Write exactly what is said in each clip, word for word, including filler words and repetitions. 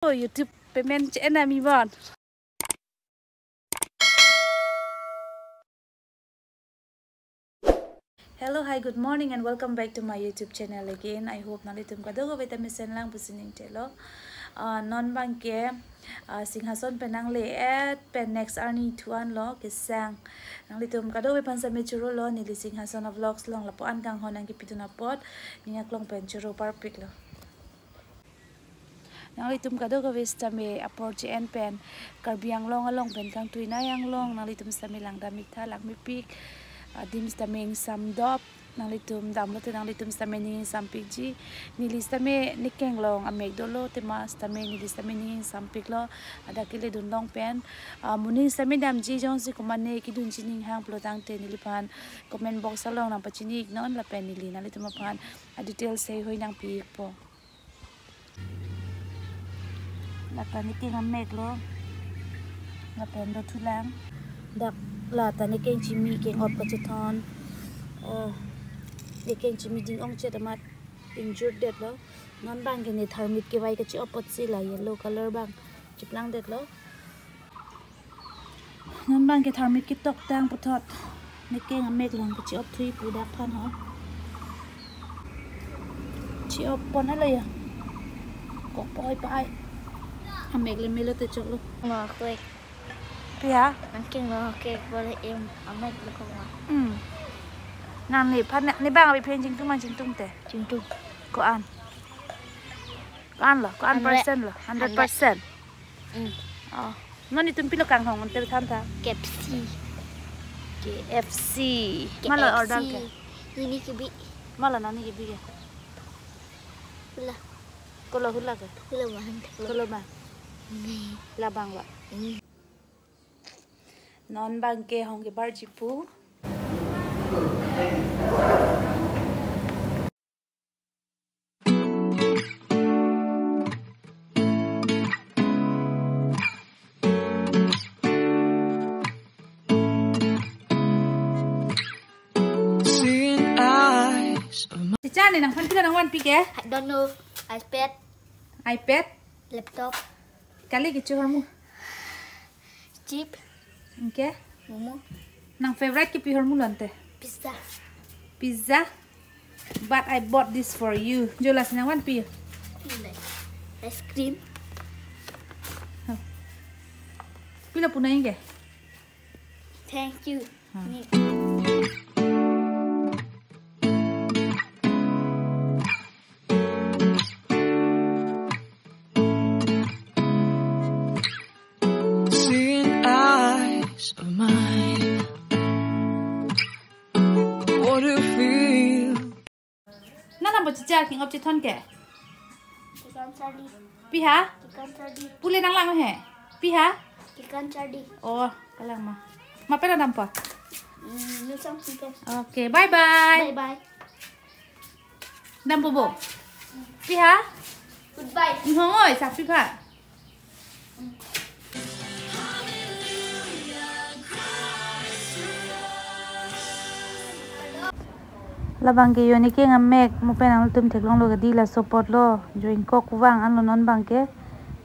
Oh, YouTube payment channel mi bon. Hello, hi, good morning and welcome back to my YouTube channel again. I hope nanglitum kadokave ta mesen lang pusi ning chelo. Ah, non bangke, ah, Singhason pen nangle-et pen next arni thu anlo kesang. Nanglitum kadokave aphan same choro lo, neli Singhason a vlogs along lapu-an kanghon nangkepidun apot, ning aklong pen choro parpik lo. Nanglitum kadokave sitame apor che-en pen Karbi Anglong along pen kangtui nai anglong, nanglitum sitame langdam ik tha, langmepik, adim sitame ingsamdop, nanglitum damlote nanglitum sitame ning ingsampikji. Neli sitame nekeng along amek dolo tema sitame neli sitame ning ingsampiklo, adak keledun along pen. Ah, moning sitame damji jongsi komatne kedunji ning hang pulo tangte neliphan comment box along nangpachini iknon lapen neli nanglitum aphan a details heihui nangpi ikpo. Lata nekeng amek lo. Lapen do thulang. Dak lata nekeng chimi keng-op kachethon. Oh, nekeng chimi ding-ong chet amat ingjurdetlo. Non bangke ne tharmit kevai kache-op apotsi la yellow color bang chiplangdetlo. Non bangke tharmit ketoktang puthot nekeng amek along kache-op thuji pu dak aphan ho. Che-op pon alo ya. Kok poi pai. Amek le melote choklo. Ngo kek. Pi ha? Nangking ngo kek bole em amek lo kok ma. Hmm. Nang nephan ne bang abi phen chingtum an chingtum te. Chingtum. Ko-an. Ko-an lo, ko-an percent lo, hundred percent. Hmm. Oh. Non itum pilo kanghon ante than tha. K F C. K F C. Mala order ke? Ini kebi. Mala nani kebi ke? Hula. Kolo hula ke? Hula ma. Kolo ma. Ini. Labang ba. Hmm. Non bangke hong kebarji pu. Seeing eyes of my Chicha ne nangphan pilo nangvanpi ke? I don't know. iPad. iPad? Laptop. Kali kecho hormu? Chip. Anke? Momo. Nang favorite ke pi hormu lo ante? Pizza. Pizza? But I bought this for you. Jo lasi nangvanpi. Ice cream. Huh. Pilo pu nai ke? Thank you. Hmm. Ni. Seeing eyes of mine. What do you feel? Nana bo chicha king op chithon ke? Chicken chardi. Pi ha? Chicken chardi. Pule nanglang he. Pi ha? Chicken chardi. Oh, kalang ma. Ma pela dampo? Mm, no something ke. Okay, bye bye. Bye bye. Dampo bo. Pi ha? Goodbye. Inghong oi, sak pi pha. Labang ke yo nekeng amek mo pen nangtum theklonglo kedi, laso apotlo jo ingkok vang anlo non bangke.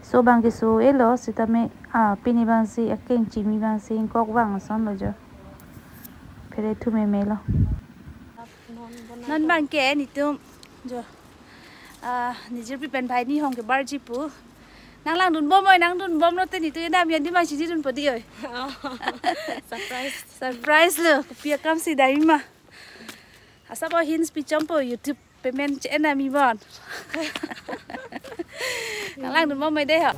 So bangke so-e lo sitame, ah, pini bangsi akeng chimi bangsi ingkok vang asonlo jo. Phere thu meme lo. Non bangke nitum jo. Ah, nijirpi pen bhai ni hong kebarji pu. Nang langdun bom oi, nangdun bomlote nitum kedam yan di ma chini dunpo di oi. Surprise. Surprise lo, kopi akam si dai ma. Asa bo hints pichompo YouTube payment channel mi bon. Nang langdun bom oi de ho.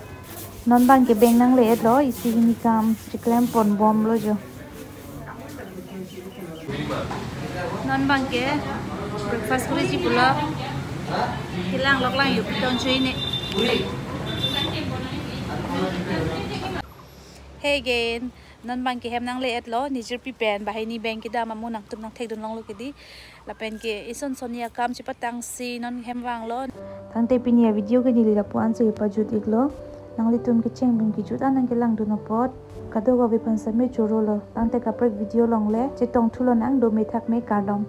Non bangke bank nangle-et lo, isi hini kam chiklem pon bomlo jo. Non bangke breakfast kuriji pulo. Kelang lok lang yo pitong chui ne. Hey again, non bangke hem nangle-et lo, nijirpi pen banghini bank kedam amu nangtum nangthekdun longlo kedi. Lapen ke ison soni akam chepatangsi non hem vanglo. Tangte pini a video ke neli lapu-an si pajut iklo. Nanglitum kecheng pen kejut an nangkelangdun apot kadokave aphan same choro lo. Tangte kaprek video along le chetong thulo nang, do me thak me, kardom.